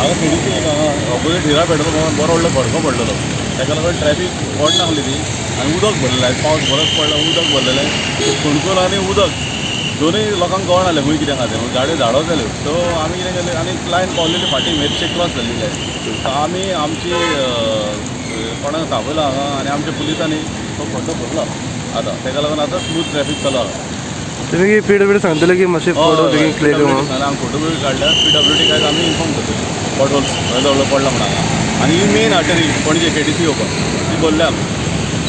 हांगा खेडीची ऑपोजीट हिरा पेट्रोल पंपार बरो व्हडलो खडको पडलेलो, ताका लागून ट्रॅफीक पडनासली ती आनी उदक भरलेलें. पावस बरोच पडलो, उदक भरलेलें, खणखोल आनी उदक दोनूय लोकांक कळनासलें खंय कितें आसा तें, गाडयो धाडो जाल्यो. सो आमी कितें केलें आनी लायन पावलेली फाटीं मेरशे क्रॉस जाल्ली लायन. सो आमी आमची कोणाक थांबयलो हांगा आनी आमच्या पुलिसांनी तो खड्डो भरलो. आतां ताका लागून आतां स्मूथ ट्रॅफीक चालू आसा. तुमी पी डब्ल्यू डी सांगतले की मातशें फोटो बेगीन क्लियर म्हणून? आमी फोटो बी काडल्या, पी डब्ल्यू डी काय आमी इन्फॉर्म करतली पॉटहोल्स व्हडलो व्हडलो पडला म्हणून हांगा. आनी ही मेन आर्टरी पणजे केटीसी येवपाक ती भरल्या आमी.